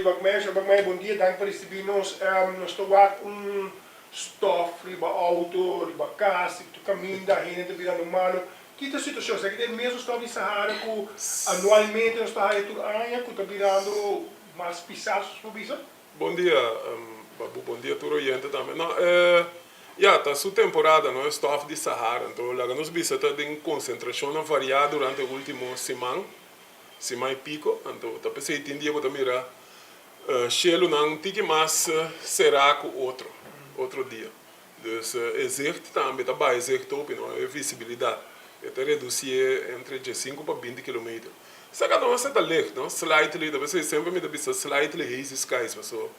Rudy Bakmeyer. Señor Bakmeyer, bon dia, danki pa ricibi nos. Nos ta wak un stof riba auto, riba cas, riba tur caminda, hende ta birando malo. Ki ta e situacion? Esaki ta e mesun stof di Sahara cu anualmente nos ta haya tur aña cu ta birando mas pisa, soos por bisa? Bon dia Babu, bon dia tur oyente tambe. No, e, ya, ta su temporada, no, e stof di Sahara. Anto laga nos bisa ta den concentracionnan varia durante e ultimo siman, siman y pico. Anto ta p'esey tin dia bo ta mira shelunan tiki mas será cu otro, otro dia. Dus e zicht tambe ta baha e zicht hopi, no, e visibilidad. E ta reducié entre diesinku pa binti kilometer. Saka nos e ta licht, no, slightly, ta p'esei semper mi ta bisa slightly hazy skies, paso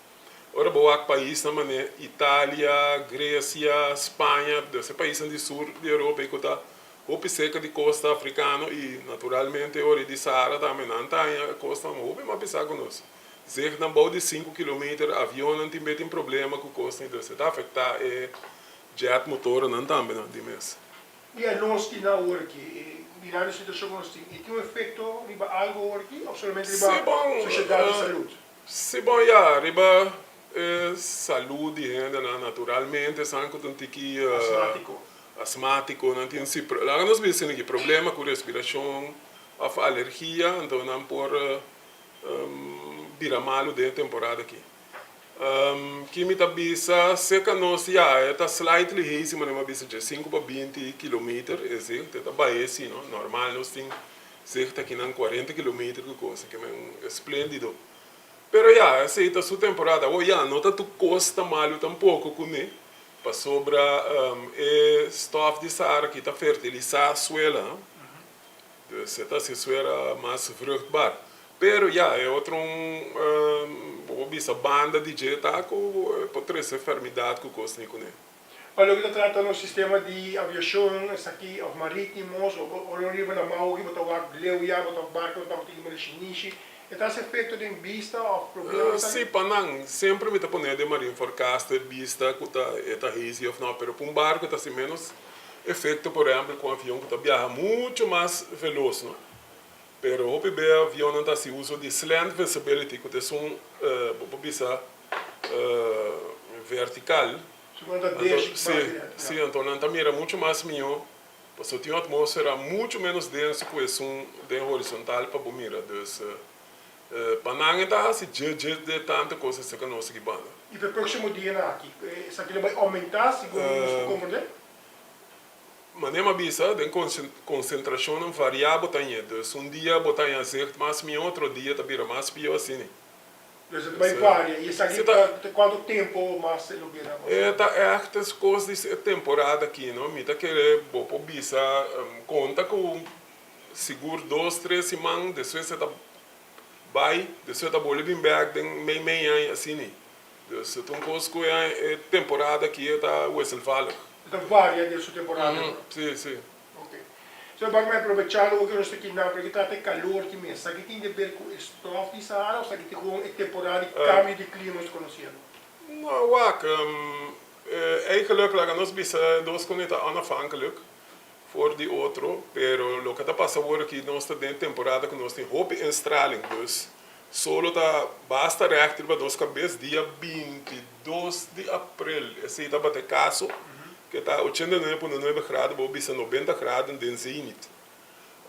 ora bo wak paisnan manera Italia, Grecia, Spaña, dus e paisnan di sur di Europa ei ku ta hopi serka di kosta afrikano i naturalmente ora di Sahara tambe nan ta haña e kosnan hopi mas pisá ku nos. Zichtnan bou di sinku kilometer, avionnan tin be tin problema ku kosnan, dus e ta afektá e jet motornan tambe nan di mes. I a nos tin awor aki, mirando e situacion cu nos tin, e tin un efecto riba algo awor aki of solamente riba sociedad di salud? Si bon, ya, riba e salud di hendenan naturalmente esnan cu ta un tiki Asmatico. Asmatico, nan tin si, laga nos bisa esaki, problema cu respiracion of alergia, anto nan por bira malo den e temporada aki. Ki mi ta bisa serka nos ya e ta slightly hazy manera mi a bisa dje sinku pa binti kilometer e zicht e ta bahe si no normal nos tin zicht akinan kuarenta kilometer ku kos ke men esplendido pero ya esei ta su temporada awor ya no ta tur kos ta malu tampoko kuné pasobra e stof di Sahara aki ta fertilisa suela. Dus e ta hasi suera mas vruchtbaar. Pero ya, e otro un, bo por bisa banda di dje ta ku e por trese enfermidat ku kos ni kuné. Pa loke ta trata nos sistema di aviashon, esaki òf maritimo, so ora riba na Maui bo ta wak leu ya, bo ta wak barko, bo ta wak tin di shinishi, e ta hasi efekto den bista òf problema esaki? Si, pa nan semper mi ta pone den marine forecast e bista ku ta e ta hazy òf no, pero pa un barko ta hasi menos Efecto por ehempel cu un avion cu ta biaha mucho mas veloz no, pero hopi be avionnan ta haci uso di slant visibility cu ta esun bo por bisa vertical, anto si si anto nan ta mira mucho mas miho pasobra tin un atmosfera mucho menos denso cu esun den horizontal pa bo mira dus pa nan e ta haci dje dje de tanto cos esaki nos aki banda. Y pa e proximo dianan aki esaki lo bay aumenta segun nos por comprende? Manera mi a bisa, den konsentrashonnan variá bo ta hañ'é. Dus un dia bo ta haña zicht mas mihó, otro dia ta bira mas pió asina. Dus e ta bai varia. I esaki ta kuantu tempu mas e lo bira mas? E ta ègt es kos di e temporada aki, no? Mi ta kere bo por bisa konta ku sigur dos, tres siman despues e ta bai, despues e ta bolbe bin bèk den mei mei aña asina. Dus e ta un kos ku e temporada aki e ta wisselvallig. E ta varia den su temporada no? Si, si. Ok. So bak mi aprovecha loke ku nos ta kinan pero ki trata e kalor ki mes. Sa ki tin de ber ku e stof di Sahara of sa ki tin gewoon e temporada di kambio di klima nos ta konosiendo? No, wak, eigenlijk laga nos bisa e dos kos ta onafhankelijk for di otro, pero loke ta pasa awor aki nos ta den temporada ku nos tin hopi instraling, dus Solo ta basta recht riba nos kabes dia 22 di april. Esei tabata e kaso, ke ta 89.9 grado, bo bisa 90 graden den zenit.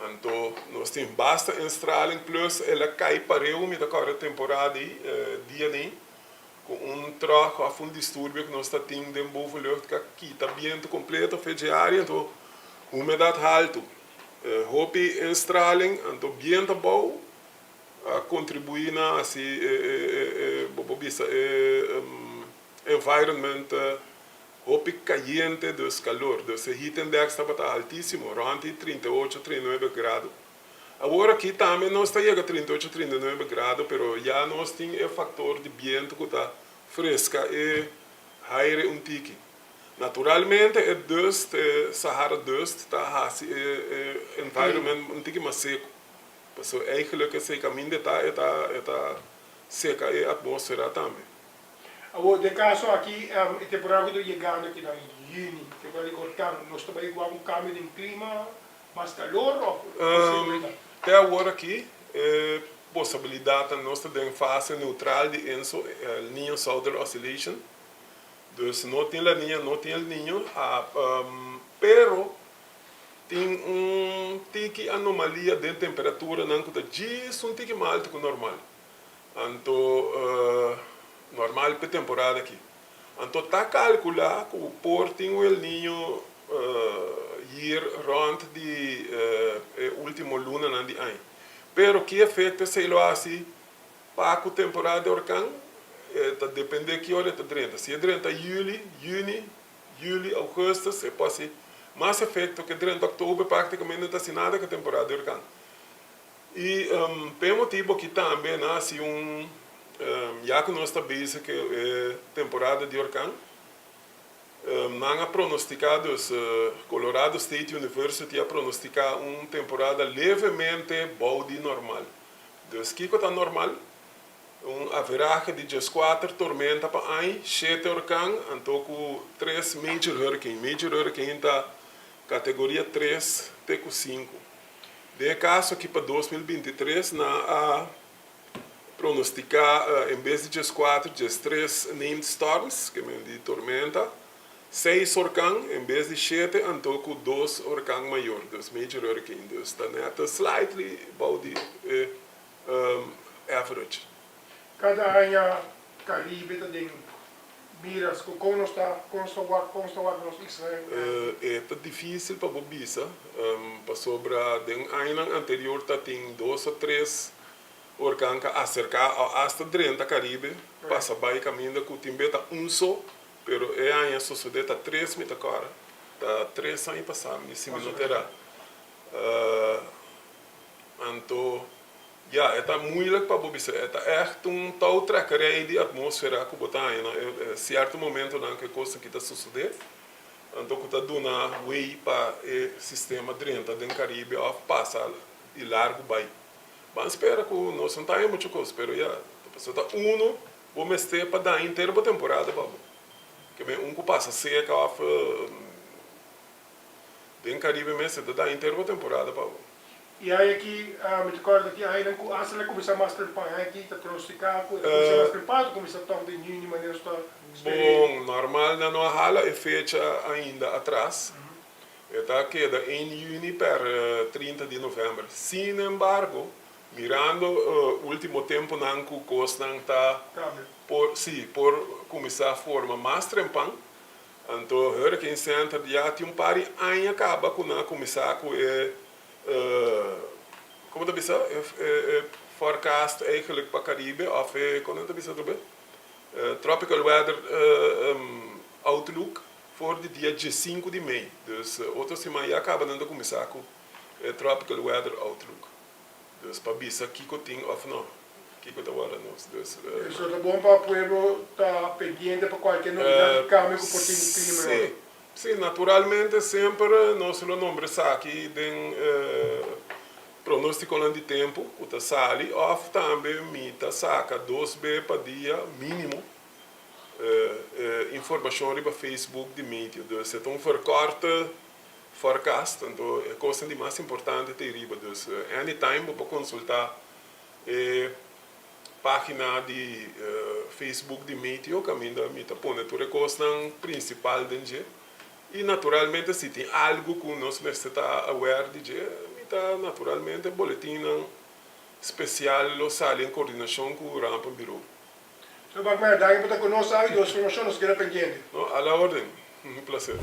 Anto nos tin basta instraling plus el a kai pareu, mi ta kòrda temporada ei, dianan ei, ku un tròk òf un disturbio ku nos ta tin den bovenlucht ka kita bientu kompleto fe dje área, anto humedat haltu, hopi instraling, anto bientu abou. A contribui na haci e, bo por bisa e environment hopi cayente, dus calor. Dus e heat index tabata altisimo, rond di 38, 39 grado. Awor aki tambe nos ta yega 38, 39 grado, pero ya nos tin e factor di biento cu ta fresca e aire un tiki. Naturalmente e dust, e Sahara dust ta haci e environment un tiki mas seco. Pasobra eigenlijk esei kaminda e ta e ta e ta seka e atmosfera tambe. Awor, den kaso aki, e temporada ku ta yegando aki na yüni, temporada di orkan, nos ta bai wak un kambio den klima, mas kalor òf posibledat? Te awor aki e. posibilidatnan, nos ta den fase neutral di ENSO, El Niño Southern Oscillation. Dus no tin La Niña, no tin El Niño, pero tin un tiki anomalia den temperaturanan ku ta djis un tiki mas altu ku normal. Anto normal p'e temporada aki. Anto ta kalkulá ku por tin un El Niño hier rònt di e último lunanan di aña. Pero ki efekto esei lo hasi pa ku temporada di orkan? E ta dependé ki ora e ta drenta. Si e drenta yüli, yüni, yüli, ougùstus, e por hasi mas efekto ke drenta òktober, praktikamente no ta hasi nada ku e temporada di orkan. I p'e motibu aki tambe nan hasi un, ya ku nos ta bezig ku e temporada di orkan, nan a pronostiká, dus Colorado State University a pronostiká un temporada levemente bou di normal. Dus kiko ta normal? Un averahe di dieskuater tormenta pa aña, shete orkan, anto ku tres major hurricane. Major hurricane ta kategoria tres te ku sinku. Den e kaso aki pa 2023 nan a pronostiká en bes di dieskuater, diestres named storms, ke men di tormenta, seis orkan en bes di shete anto ku dos orkan mayor, dus major hurricane. Dus ta nèt slightly bou di e average. Kada aña Caribe ta den miras cu con nos ta, con nos ta wak, con nos ta wak nos isla. E ta dificil pa bo bisa, pasobra den añanan anterior ta tin dos o tres orkan ka acerca o hasta drenta Caribe, pasa bay caminda cu tin be ta un so, pero e aña sosode ta tres mi ta cora, ta tres aña pasa mi si mi no ta era. Anto, ya, e ta moeilijk pa bo bisa. E ta ègt un touwtrekkerij di atmósfera ku bo ta haña na e sierto momentonan ku e kos aki ta sosodé. Anto ku ta duna wei pa e sistema drenta den Karibe òf pasa di largu bai. Ban spera ku nos no ta haña muchu kos, pero ya, ta pasobra ta unu bo mester pa daña henter bo temporada pa bo. Ke men un ku pasa seka òf Den Caribe mes e ta da henter bo temporada pa bo. I ai aki, mi ta kòrda ki ainan ku hasta el a kuminsá mas trempan. Ai aki ta pronostiká ku e ta kuminsá mas trempan, ta kuminsá tòg den yüni manera su ta sper'é. Bon, normal nan no a hala e fecha ainda atras. E ta keda ein yüni per 30 di novèmber. Sin embargo, mirando último temponan ku kosnan ta por, sí, por kuminsá forma mas trempan, Anto Hurricane Center ya tin un par di aña caba cu nan a cuminsa cu e, como ta bisa, e forecast eigenlijk pa Caribe of e, con nan ta bisa atrobe, tropical weather outlook for di dia diesinku di mei. Dus otro siman ya caba nan ta cuminsa cu e tropical weather outlook. Dus pa bisa kiko tin of no, kiko ta warda nos. Dus. Eso ta bon pa pueblo ta pendiente pa cualkier novedad di cambio cu por tin di clima. Si, si, naturalmente semper nos lo nombra esaki den pronosticonan di tempo cu ta sali of tambe mi ta saca dos be pa dia minimo informacion riba Facebook di Meteo. Dus e ta un verkorte Forecast, anto e kosnan di mas importante ta ei riba, dus anytime bo por konsultá e página di Facebook di Meteo kaminda mi ta pone tur e kosnan prinsipal den dje i naturalmente si tin algu ku nos mester ta aware di dje mi ta naturalmente boletinnan spesial lo sali en kordinashon ku Rampenbureau. Señor Bakmeyer, danki pa ta ku nos awe, di nos informashon nos keda pendiente. No, a la orden. Un placer.